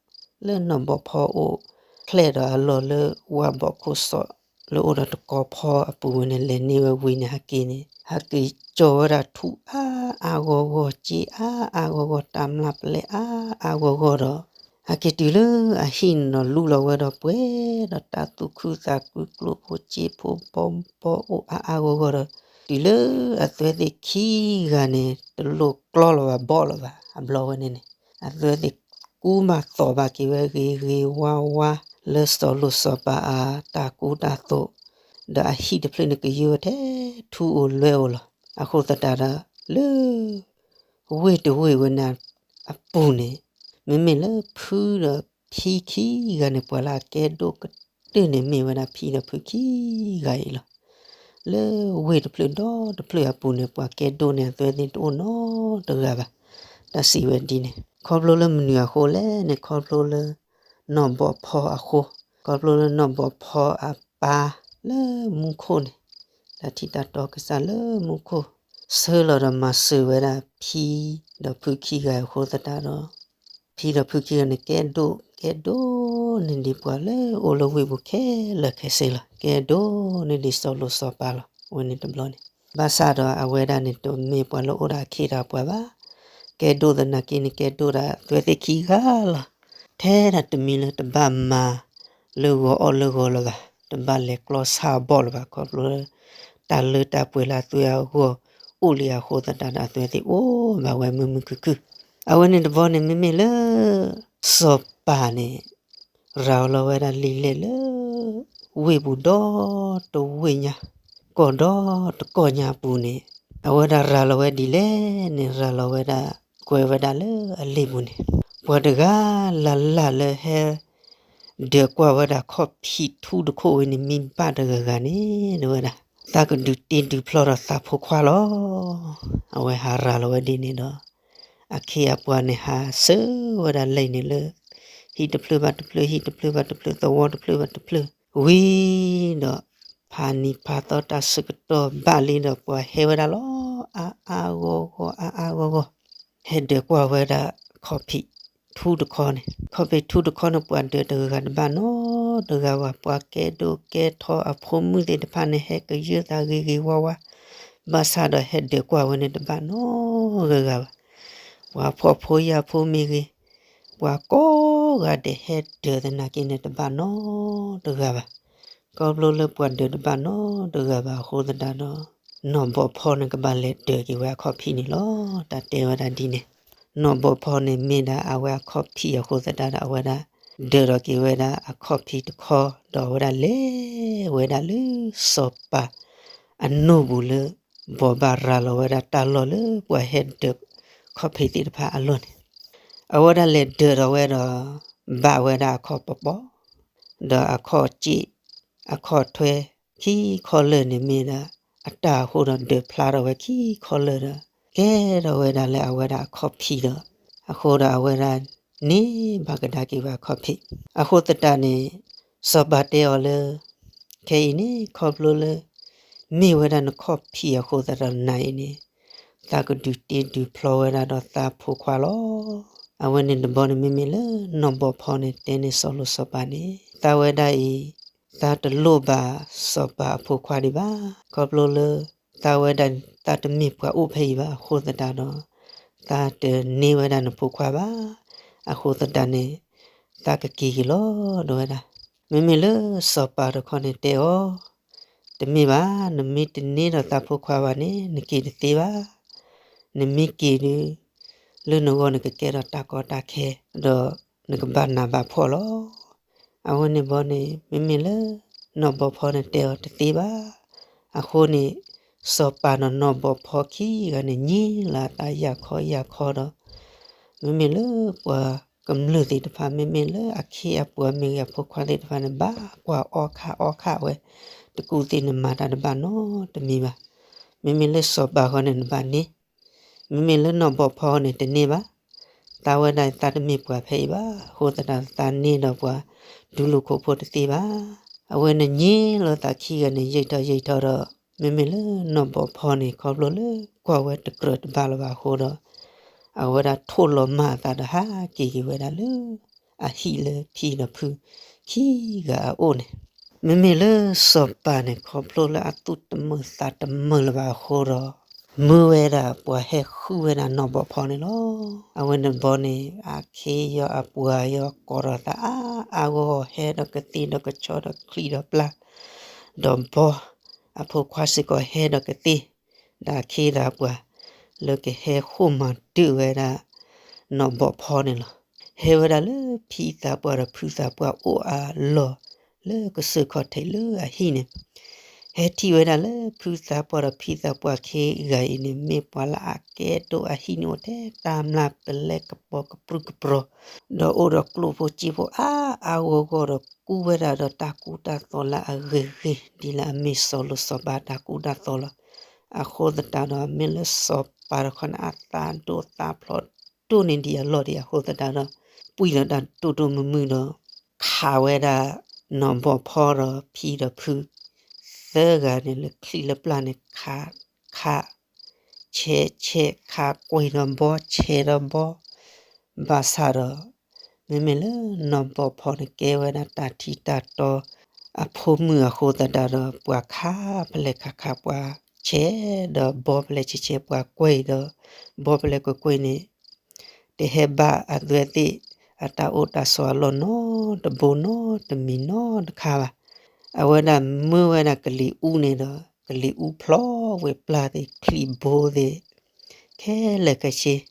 လၢနီၢ်ဘီၣ်ဖီအိၣ် ဖျဲၣ်ဒီးအလီၢ်လၢဝၣ်ဘီၣ်ခိၣ်စီၣ် လၢအိၣ်ဒီးတကီဖီအပူၤဝဲန့ၣ် လဲၤန့ၢ်ဝဲဝံၤန့ၣ် ဟဲက့ၤန့ၣ် ဟဲက့ၤကၠီၤဝဲဒၣ်ထူအါအါဂီၢ်ဂီၢ် စ့အါအါဂီၢ်ဂီၢ် တၢ်မျၢ်ပလဲအါအါဂီၢ်ဂီၢ်ဒီး ဟဲက့ၤတုၤလၢအဟံၣ်န့ၣ်ဒီး လူလီၤဝဲဒီးပှဲၤဒီးတၢ်သူၣ်ခုသးခု ကျိၣ်ဖိစ့ဖိ ဘီဘီအိၣ်အါအါဂီၢ်ဂီၢ်ဒီး တုၤလၢအသုဝဲသ့ၣ်ခံဂၤန့ၣ် တလိၣ်ကျီလီၤဘၣ်ဘီၣ်လီၤဘၣ် အဘျီဝဲန့ၣ်န့ၣ် အသုဝဲသ့ၣ်ကူမၤသိးဘၣ်က့ၤဝဲဂ့ၤဂ့ၤဝါဝါ လၢစီၤလိၤစီၤပၤအတၢ်ကူတၢ်သိး ဒီးအဟံၣ်တဖျၢၣ်န့ၣ် ကယၢဝဲထဲထူဧိၤလွဲၢ်ဧိၤလီၤ. အဃိသတးဒီး လၢ ဝ့ၢ်တဝ့ၢ်ဝဲန့ၣ်အပူၤန့ၣ် မ့မ့ၢ်လၢဖုဒီးဖံခံဂၤန့ၣ် ပှၤလၢအကဲဒိၣ်ကတၢၢ်န့ၣ် မ့ၢ်ဝဲဒၣ်ဖံဒီးဖုခံဂၤအံၤလီၤ. လၢဝ့ၢ်တဖျၢၣ်ဒီတဖျၢၣ်အပူၤန့ၣ် ပှၤကဲဒိၣ်န့ၣ် အသုဝဲသ့ၣ်တအိၣ်နီတဂၤဘၣ်. တၢ်စံးဝဲဒ်န့ၣ် ခီဖျိလၢမနုၤအဃိလဲၣ်န့ၣ် ခီဖျိလၢ နီၢ်ဘီၣ်ဖီအဃိ, ခီဖျိလၢနီၢ်ဘီၣ်ဖီအပၢ်လၢမူခိၣ်န့ၣ် တၢ်ထံၣ်တၢ်တီကစၢ်လၢမူခိၣ် ဆှၢလီၤဒီးမၤစၢၤဝဲဒၣ်ဖံဒီးဖုခံဂၤအဃိသတးဒီး ဖံဒီးဖုခံဂၤန့ၣ် ကဲဒိၣ်ကဲဒိၣ်န့ၢ်ဒံးပှၤလၢအိၣ်လၢဝ့ၢ်ပူၤခဲလၢာ်ခဲဆ့လီၤ. ကဲဒိၣ်န့ၢ်ဒံးစီၤလိၤစီၤပၤလီၤ. အဝဲန့ၣ်တဘျီန့ၣ် ဘၣ်ဆၣ်ဒီးအဝဲဒၣ်န့ၣ် တမ့ၢ်ပှၤလၢအိၣ်ဒီးအခ့ဒီးပှၤဘၣ်. ကဲဒိၣ်သနာ်က့န့ၣ် ကဲဒိၣ်ဒၣ်အသုဝဲသ့ၣ်ခံဂၤလီၤ. ထဲဒၣ်တမံၤလၢတဘၣ်မၤလၢဂီၤအီၣ်လၢဂီၤလၢၤဘၣ်, တဘၣ်လဲၤကျီဆါအဘီၣ်လၢၤဘၣ် ခီဖျိလၢ တၢ်လၢတၢ်ပှဲၤလၢအသုဝဲအဂီၢ်အိၣ်လံအဃိသတးဒီး အသုဝဲသ့ၣ်အိၣ်ဘၣ်ဝဲမုာ်မုာ်ခုၣ်ခုၣ်. အဝဲန့ၣ်တဘျီန့ၣ် မ့မ့ၢ်လၢ စီၤပၤန့ၣ် ရၤလီၤဝဲဒၣ်လံာ်လဲၢ်လၢ ဝ့ၢ်ပူၤဒီတဝ့ၢ်ညါ, ကီၢ်ဒီတကီၢ်ညါအပူၤန့ၣ် အဝဲဒၣ်ရၤလီၤဝဲဒ်လဲၣ်န့ၣ် ရၤလီၤဝဲဒၣ် ကွဲးဝဲဒၣ်လၢအလံာ်ပူၤန့ၣ် ပှၤတဂၤလၢ်လၢ်လၢဟဲ ဒၢးကွၢ်ဝဲဒၣ်ခီၣ်ဖံးထူတခိၣ်ဝဲန့ၣ် မ့ၢ်ဘၣ်တဂၤဂၤန့ၣ် တဲဝဲဒၣ် သးကဒုးတ့ဒုးဖျီဒီးသးဖိခွါလီၤ. အဝဲဟးရၤလီၤဝဲဒ်န့ၣ်ဒီး အခ့အပှၤန့ၣ် ဟးဆှၢဝဲဒၣ်လံာ်န့ၣ်လၢ ဟံၣ်တဖျၢၣ်ဘၣ်တဖျၢၣ် ဟံၣ်တဖျၢၣ်ဘၣ်တဖျၢၣ် သဝီတဖျၢၣ်ဘၣ်တဖျၢၣ် ဝံၤဒီး ဖးနံၤဖးသီတၢ်ဆၢကတီၢ်ဘၣ်လံဒီး ပှၤဟဲဝဲဒၣ်လီၤ အါအါဂီၢ်ဂီၢ် အါအါဂီၢ်ဂီၢ် ဟဲဒၢးကွၢ်ဝဲဒၣ်ခီၣ်ဖံးထူတခီန့ၣ်, ခီၣ်ဖံးထူတခီန့ၣ် ပှၤဒၢးတဂၤဂၤတဘၣ်နီတဂၤဘၣ်, ပှၤကဲဒိၣ်ကဲထီအဖိမုၣ်သ့ၣ်တဖၣ်န့ၣ် ဟဲကယၢသးဂ့ၤဂ့ၤဝါဝါ, ဘၣ်ဆၣ်ဒီးဟဲဒၢးကွၢ်ဝဲန့ၣ်တဘၣ်နီတဂၤဂၤဘၣ်. ပှၤဖှီၣ်ဖိယာ်ဖိမ့ၢ်ဂ့ၤ, ပှၤကိးဂၤဒဲးဟဲဒၢးသနာ်က့န့ၣ်တဘၣ်နီတဂၤဘၣ်. ခီဖျိလၢပှၤဒၢးတဘၣ်နီတဂၤဘၣ်အဃိသတးဒီး နီၢ်ဘီၣ်ဖီန့ၣ် ကဘၣ်လဲၤဒၢးက့ၤဝဲအခီၣ်ဖံးန့ၣ်လီၤ. တၢ်တဲဝဲဒၣ်ဒ်န့ၣ်, နီၢ်ဘီၣ်ဖီန့ၣ်မ့ၢ်ဒၣ်အဝဲအခီၣ်ဖံးအဃိသတးဒီး အဝဲဒၣ်ဒၢးထီၣ်က့ၤဝဲဒၣ်အခီၣ်ဖံးတခီ, ဒီးအဝဲဒၣ်လဲၤဝဲဒၣ်လၢစီၤပၤအနိၣ်ပူၤလၢ ဘိးဘၣ်ရၤလီၤဝဲဒၣ်တၢ်လီၢ်လၢပှၤဟဲဒၢးခီၣ်ဖံးသ့ၣ်တဖၣ်အလီၢ်န့ၣ်, အဝဲဒၣ်လဲၤဒၢးထီၣ်ဝဲဒီး ဘၣ်ဝဲဒၣ်အခီၣ်ပီပီ ဒီးအခီၣ်စ့ၣ် အခီၣ်ထွဲ ခံခီလၢာ်န့ၣ်မ့ၢ်ဒၣ် အတၢ်အဃိဒီးဒၢးဖျါထီၣ်ဝဲခံခီလၢာ်ဒီး ကဲထီၣ်ဝဲဒၣ်လၢအဝဲဒၣ်အခီၣ်ဖံးဒီး အဃိဒီးအဝဲဒၣ်န့ၢ်ဘၣ်ကဒါက့ၤဝဲအခီၣ်ဖံး. အဃိသတးန့ၣ် စီၤပၤတဲအီၤလၢ ခဲအံၤန့ၣ် ခီဖျိလၢ မ့ၢ်ဝဲဒၣ်နခီၣ်ဖံးအဃိသတးဒီးနၤအံၤန့ၣ် သးကဒုးတ့ဒုးဖျီဝဲဒၣ်ဒီးသးဖိခွါလီၤ. အဝဲန့ၣ်တဘျီန့ၣ် မ့မ့ၢ်လၢနီၢ်ဘီၣ်ဖီန့ၣ် တဲန့ၢ်စီၤလိၤစီၤပၤန့ၣ် သးဝဲဒၣ်အံၤ သးတလိၣ်ဘၣ်စီၤပၤအဖိခွါဒံးဘၣ်. ခီဖျိလၢ သးဝဲဒၣ် သးတမ့ၢ်ပှၤအိၣ်ဖဲအံၤဘၣ်အဃိသတးဒီး သးတန့ၢ်ဝဲဒၣ်နဖိခွါဘၣ်. အဃိသတးန့ၣ် သးကက့ၤက့ၤလီၤ တဲဝဲဒၣ်. မ့မ့ၢ်လၢစီၤပၤတခီန့ၣ်တဲအီၤ, တမ့ၢ်ဘၣ်, နမ့ၢ်တန့ၢ်ဒီးသးဖိခွါဘၣ်န့ၣ် နက့ၤတသ့ဘၣ်. နမ့ၢ်က့ၤဒီး လၢနဂီၢ်နကကဲထီၣ်တၢ်ကီတၢ်ခဲ, ဒီးနကဘၣ်နးဘၣ်ဖှီၣ်လီၤ. အဝဲန့ၣ်ဘီန့ၣ် မ့မ့ၢ်လၢ နီၢ်ဘီၣ်ဖီန့ၣ်တဲအီၤတသ့ဘၣ်. အဃိန့ၣ် စီၤပၤဒီးနီၢ်ဘီၣ်ဖီခံဂၤန့ၣ် ငြိလၢအသးယၢ်ခီယၢ်ခီဒီး မ့မ့ၢ်လၢပှၤကမျၢၢ်သ့ၣ်တဖၣ် မ့မ့ၢ်လၢအခ့အပှၤမ့ၢ်ဂ့ၤ အဖိခွါသ့ၣ်တဖၣ်န့ၣ် ဘၣ်ကွၢ်အီၣ်ခးအီၣ်ခးဝဲ, တကူၣ်သ့ၣ်န့ၣ်မၤတၢ်တဘၣ်နီတမံၤဘၣ်. မ့မ့ၢ်လၢစီၤပၤဃီန့ၣ် နဘၣ်န့ၢ်, မ့မ့ၢ်လၢနီၢ်ဘီၣ်ဖီန့ၣ် တန့ၢ်ဘၣ်. သးဝဲဒၣ်သးတမ့ၢ်ပှၤဖဲအံၤဘၣ်, အဃိသတးဒီးသးန့ၢ်ဒီးပှၤဒူလိာ်ခိၣ်ဖိတသ့ဘၣ်. အဝဲန့ၣ်ညံလိာ်သးခံဂၤန့ၣ် ယံာ်ထီၣ်ယံာ်ထီၣ်ဒီး မ့မ့ၢ်လၢနီၢ်ဘီၣ်ဖီန့ၣ် ခီဖျိလၢကွၢ်ဝဲတကြၢးတဘၣ်လၢၤဘၣ်အဃိဒီး အဝဲဒၣ်ထိၣ်လီၤမၢ်အသးဒီးဟးက့ၤက့ၤဝဲဒၣ်လၢ အဟံၣ်လၢဖံဒီးဖုခံဂၤအအိၣ်န့ၣ်, မ့မ့ၢ်လၢစီၤပၤန့ၣ် ခီဖျိလၢအသူၣ်တမုာ်သးတမုာ်လၢၤဘၣ်အဃိဒီး မၢဝဲဒၣ်ပှၤဟဲဃုဝဲဒၣ်နီၢ်ဘီၣ်ဖီန့ၣ်လီၤ. အဝဲန့ၣ်ဘီန့ၣ် အခ့ယီၤအပှၤယီၤ ကိးထီၣ်သးအါအါဂီၢ်ဂီၢ် ဟဲဒီးကသ့ၣ်ဒီးကဆီဒီးချံဒီးပျၢ် ဒီးဘီ အဖိခွါစ့ၢ်ကီးဟဲဒီးကသ့ၣ် ဒီးအခ့ဒီးအပှၤ လၢကဟဲဃိၣ်မၤဒုးဝဲဒၣ် နီၢ်ဘီၣ်ဖီန့ၣ်လီၤ. ဟဲဝဲဒၣ်လၢဖံသးပှၢ်ဒီးဖုသးပှၢ်အိၣ်အလီၢ် လၢကစၢၢ်ခီၣ်ထံးလၢအဟံၣ်န့ၣ်, ဟဲထံၣ်ဝဲဒၣ်လၢဖုသးပှၢ်ဒီးဖံသးပှၢ်ခံဂၤအံၤန့ၣ် မ့ၢ်ပှၤလၢအကဲဒိၣ်အဟံၣ်န့ၣ်အိၣ်ထဲတၢ်မျၢ် ပလဲကပီၤကပြုၢ်ကပြီၤ ဒီးအိၣ်ဒီးကျိၣ်ဖိစ့ဖိအါအါဂီၢ်ဂီၢ်ဒီး ကူဝဲဒၣ်ဒီးတၢ်ကူတၢ်သိးလၢအဂ့ၤဂ့ၤ ဒ်လၢအမ့ၢ်စီၤလိၤစီၤပၤတၢ်ကူတၢ်သိးလီၤ. အဃိသတးဒီး မ့ၢ်လၢစီၤပၤတခီန့ၣ် အသးဒိၣ်သးဖျိးဒိၣ်န့ၢ်ဒံးအလီၢ်ဒံးအဃိသတးဒီး ပှံၢ်ဒီးတၢ်ဒိၣ်ဒိၣ်မုၢ်မုၢ်ဒီး ခးဝဲဒၣ် နီၢ်ဘီၣ်ဖီဒီးဖံဒီးဖု သၢဂၤန့ၣ် လၢချံလၢပျၢ်န့ၣ် ခး ခး ဆဲးဆဲး ခးကွံာ်ဒီးဘီ ဆဲးဒီးဘီ ဘၣ်ဆၣ်ဒီး မ့မ့ၢ်လၢနီၢ်ဘီၣ်ဖီန့ၣ် ကဲဝဲဒၣ်တၢ်ထံတၢ်တီအဖိမုၣ်အဃိသတးဒီး ပှၤခးဖဲလဲၣ်ခးခး ပှၤဆဲးဒီးဘီဖဲလဲၣ်ဆဲးဆဲး ပှၤကွံာ်ဒီးဘီဖဲလဲၣ်ကွံာ်ကွံာ်န့ၣ် တဟဲဘၣ်အသွဲသ့ၣ် အတၢ်အိၣ်တၢ်ဆိးအလီၢ်နီတဘိနီတမံၤနီတခါဘၣ်. အဝဲဒၣ်မၢဝဲဒၣ်ကလံၤအူန့ၣ်ဒီး ကလံၤအူဖျိးဝဲပျၢ်သ့ၣ်ချံဘိသ့ၣ် ခဲလၢာ်ခဲဆ့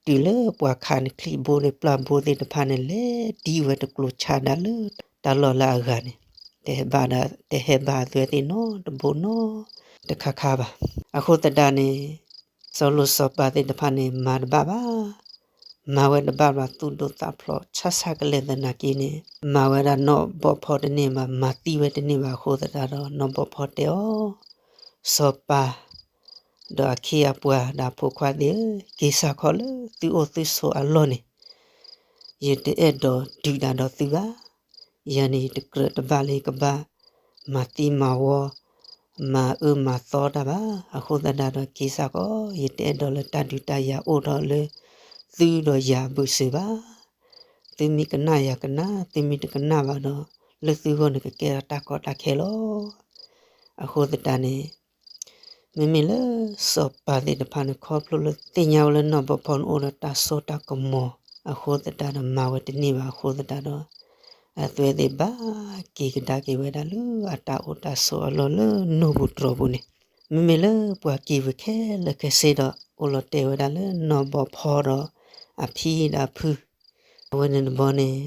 တုၤလၢပှၤခးန့ၣ် ချံဘိသ့ၣ်ပျၢ်ဘိသ့ၣ်တဖၣ်န့ၣ် လဲၤဒံဝဲတကျိၤဆါဒၣ်လၢတၢ်လီၢ်လၢအဂၤန့ၣ် တဟဲဘၣ်ဒီး တဟဲဘၣ်အသွဲသ့ၣ်နီတဘိနီတခါခါဘၣ်. အဃိသတးန့ၣ် စီၤလိၤစီၤပၤသ့ၣ်တဖၣ်န့ၣ် မၤတဘၣ်ဘၣ် မၤဝဲတဘၣ်ဘၣ် သူၣ်ဒိၣ်သးဖျိး ဆါဆါကလဲာ်သနာ်က့န့ၣ် မၤဝဲဒၣ်နီၢ်ဘီၣ်ဖီတန့ၢ်ဘၣ် မၤသံဝဲတန့ၢ်ဘၣ်အဃိသတးဒီး နီၢ်ဘီၣ်ဖီတဲအီၤ, စီၤပၤ ဒီးအခ့အပှၤဒီးအဖိခွါသ့ၣ်ဧၢ, က့ၤစၢ်ခီလၢသုအိၣ်သုဆိးအလီၢ်န့ၣ် ယတအဲၣ်ဒိးဒုးတၢ်ဒီးသုဘၣ်. ယၤန့ၣ် ယတကြၢးတဘၣ်လၢယကဘၣ် မၤသံမၤဝီ မၤအၢမၤသီတၢ်ဘၣ်. အဃိသတးဒီးက့ၤစၢ်ခီ ယတအဲၣ်ဒိးလၢတၢ်ဒုးတၢ်ယၤအိၣ်ထီၣ်လၢ သုဒီးယၤအဘၢၣ်စၢၤဘၣ်. သုမ့ၢ်ကနၣ်ယၤကနၣ်, သုမ့ၢ်တကနၣ်ဘၣ်ဒီး လၢသုဂီၢ်န့ၣ်ကကဲထီၣ်တၢ်ကီတၢ်ခဲလီၤ. အဃိသတးန့ၣ် မ့မ့ၢ်လၢစီၤပၤသ့ၣ်တဖၣ်န့ၣ် ခီဖျိလၢသ့ၣ်ညါဝဲလၢနီၢ်ဘီၣ်ဖီန့ၣ်အိၣ်ဒီးတၢ်စိတၢ်ကမီၤအဃိသတးဒီး မၤဝဲတန့ၢ်ဘၣ်အဃိသတးဒီး အသွဲသ့ၣ်ဘၣ်က့ၤကဒါက့ၤဝဲဒၣ်လၢအတၢ်အိၣ်တၢ်ဆိးအလီၢ်လၢနိၢ်ပူၤတြီၤပူၤန့ၣ်, မ့မ့ၢ်လၢပှၤက့ၤဝဲခဲလၢာ်ခဲဆ့ဒီး အိၣ်လီၤတဲာ်ဝဲဒၣ်လၢနီၢ်ဘီၣ်ဖီဒီးအဖံဒီးအဖု အဝဲန့ၣ်တဘျီန့ၣ်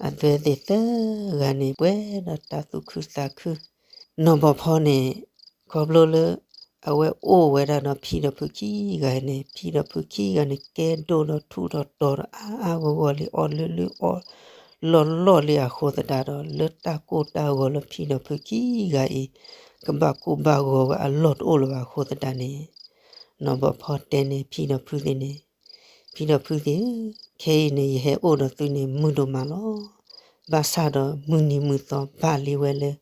အသွဲသ့ၣ်သၢဂၤန့ၣ် ပှဲၤဒီးတၢ်သူၣ်ခုသးခု, နီၢ်ဘီၣ်ဖီန့ၣ် ခီဖျိလၢ အဝဲအိၣ်ဝဲဒၣ်ဒီးဖံဒီးဖုခံဂၤန့ၣ် ဖံဒီးဖုခံဂၤန့ၣ် ကဲဒိၣ်ဒီးထူးဒီးတီၤဒီးအါအါဂီၢ်ဂီၢ်လံ အီၣ်လုၢ်လုၢ်အီၣ်လီၢ်လီၢ်လံအဃိသတးဒီး လၢတၢ်ကိၢ်တၢ်ဂီၤလၢဖံဒီးဖုခံဂၤအံၤ ကဘၣ်ကိၢ်ဘၣ်ဂီၤဝဲအလီၢ်တအိၣ်လၢၤဘၣ်အဃိသတးန့ၣ် နီၢ်ဘီၣ်ဖီတဲန့ၣ် ဖံဒီးဖုသ့ၣ်န့ၣ်, ဖံဒီးဖုသ့ၣ်ဧၢ, ခဲအံၤန့ၣ် ယဟဲအိၣ်ဒီးသုန့ၣ် မုာ်ဒိၣ်မးလီၤ. ဘၣ်ဆၣ်ဒီးမုၢ်နံၤမုၢ်သီဘၣ်လံဝဲလၢ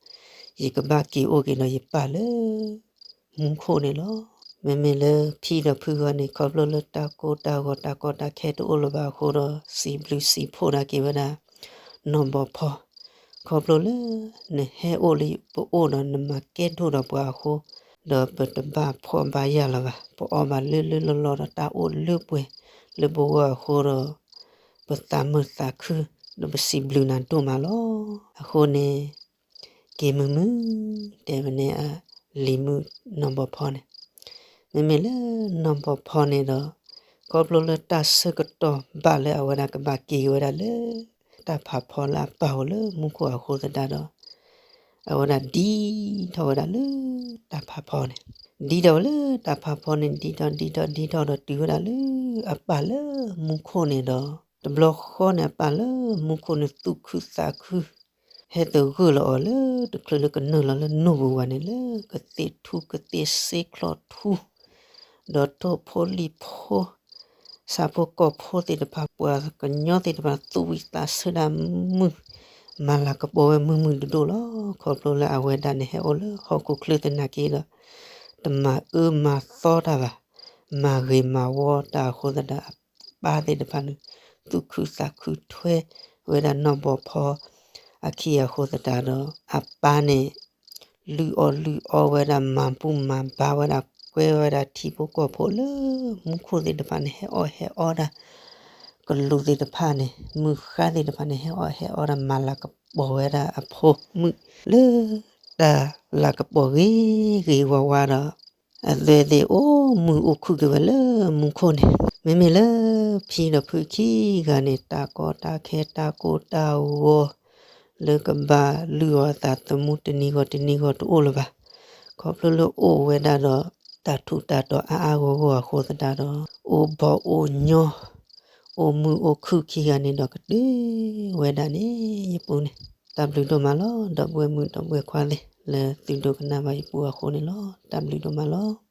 ယကဘၣ်က့ၤအိၣ်က့ၤဒီးယပၢ်လၢ မူခိၣ်န့ၣ်လီၤ. မ့မ့ၢ်လၢဖံဒီးဖုဂီၢ်န့ၣ် ခီဖျိလၢတၢ်ကိၢ်တၢ်ဂီၤတၢ်ကီတၢ်ခဲတအိၣ်လၢၤဘၣ်အဃိဒီး စံးဘျုးစံးဖှိၣ်ဒၣ်က့ၤဝဲဒၣ် နီၢ်ဘီၣ်ဖီ ခီဖျိလၢ နဟဲအိၣ်လၢပအိၣ်ဒီးနမၤကဲဒိၣ်ဒီးပှၤအဃိ ဒီးပတဘၣ်ဖှီၣ်ဘၣ်ယာ်လၢၤဘၣ်. ပအီၣ်ဘၣ်လုၢ်လုၢ်လီၢ်လီၢ်ဒီးတၢ်အိၣ်လၢပှဲၤလၢပဂီၢ်အဃိဒီး ပသးမုာ်သးခု ဒီးပစံးဘျုးနၤဒိၣ်မးလီၤ. အဃိန့ၣ် က့ၤမုာ်မုာ် တဲဝဲန့ၣ်အလံၤမုၣ်နီၢ်ဘီၣ်ဖီန့ၣ် မ့မ့ၢ်လၢနီၢ်ဘီၣ်ဖီန့ၣ်ဒီး ခီဖျိလၢတၢ်ဆၢကတီၢ်ဘၣ်လၢအဝဲဒၣ်ကဘၣ်က့ၤဝဲဒၣ်လၢ တၢ်ဖးဖီလၢအပၢ်အိၣ်လၢမူခိၣ်အဃိသတးဒီး အဝဲဒၣ်ဒ်ထီၣ်ဝဲဒၣ်လၢတၢ်ဖးဖီန့ၣ် ဒ်ထီၣ်ဝဲလၢတၢ်ဖးဖီန့ၣ် ဒ်ထီၣ်ဒ်ထီၣ်ဒ်ထီၣ်ဒီးတုၤဝဲဒၣ်လၢအပၢ်လၢမူခိၣ်န့ၣ်ဒီး တဘျီဃီန့ၣ် အပၢ်လၢမူခိၣ်န့ၣ်သူၣ်ခုသးခု ဟဲသဂၢၢ်လီၤအီၤလၢတချုးလၢကနုာ်လီၤလၢနိၣ်ပူၤဝဲန့ၣ် လၢကသ့ၣ်ထူကသ့ၣ်စ့ချီၣ်ထူ ဒီးထိၣ်ဖိလံၣ်ဖိ ဆၣ်ဖိကီၢ်ဖိသ့ၣ်တဖၣ် ပှၤကညီသ့ၣ်တဖၣ် သူၣ်ဝံၣ်သးဆၢဒၣ်မုၢ်, မၤလၤကပီၤဝဲမုာ်မုာ်ဒိၣ်ဒိၣ်လီၤ. ခီဖျိလၢအဝဲဒၣ်န့ၣ်ဟဲအိၣ်လၢဟီၣ်ခိၣ်ချၢသနာ်က့ဒီး တမၤအၢမၤသီတၢ်ဘၣ်, မၤဂ့ၤမၤဝီတၢ်အဃိသတး အပၢ်သ့ၣ်တဖၣ်န့ၣ် သူၣ်ခုသးခုထွဲဝဲဒၣ်နီၢ်ဘီဖီအခံအဃိသတးဒီး အပၢ်န့ၣ် လုၢ်အီၣ်လုၢ်အီဝဲဒၣ် မၤဘူၣ်မၤဘါဝဲဒၣ် ကွဲဝဲဒၣ်ထံဖိကီၢ်ဖိလၢမူခိၣ်သ့ၣ်တဖၣ်န့ၣ် ဟဲအီၣ်ဟဲအီဒၣ်, ကလူးသ့ၣ်တဖၣ်န့ၣ် မုၢ်ဃါသ့ၣ်တဖၣ်န့ၣ် ဟဲအီၣ်ဟဲအီဒၣ် မၤလၤကပီၤဝဲဒၣ်အဖိမုၣ် လၢတၢ်လၤကပီၤဂ့ၤဂ့ၤဝါဝါဒီး အဝဲသ့ၣ်အိၣ်မုာ်အိၣ်ခုၣ်က့ၤဝဲလၢမူခိၣ်န့ၣ်, မ့မ့ၢ်လၢဖံဒီးဖုခံဂၤန့ၣ် တၢ်ကီတၢ်ခဲတၢ်ကိၢ်တၢ်ဂီၤ လၢကဘၣ်လုၢ်အီၣ်အသးသမူတနံၤဂီၤတနံၤဂီၤတအိၣ်လၢၤဘၣ်. ခီဖျိလၢအိၣ်ဝဲဒၣ်ဒီး တၢ်ထူးတၢ်တီၤအါအါဂီၢ်ဂီၢ်အဃိသတးဒီး အိၣ်ဘီၣ်အိၣ်ညီ အိၣ်မုာ်အိၣ်ခုၣ်ခံဂၤန့ၣ်ဒီးကတၢၢ်ဝဲဒၣ်န့ၣ် ယပူန့ၣ်, တၢ်ဘျုးဒိၣ်မးလီၤ ဒီပုၢ်ဝဲၢ်မုၣ်ဒီပုၢ်ဝဲၢ်ခွါသ့ၣ် လၢသုဒိကနၣ်ဘၣ်ယပူအဃိန့ၣ်လီၤ. တၢ်ဘျုးဒိၣ်မးလီၤ.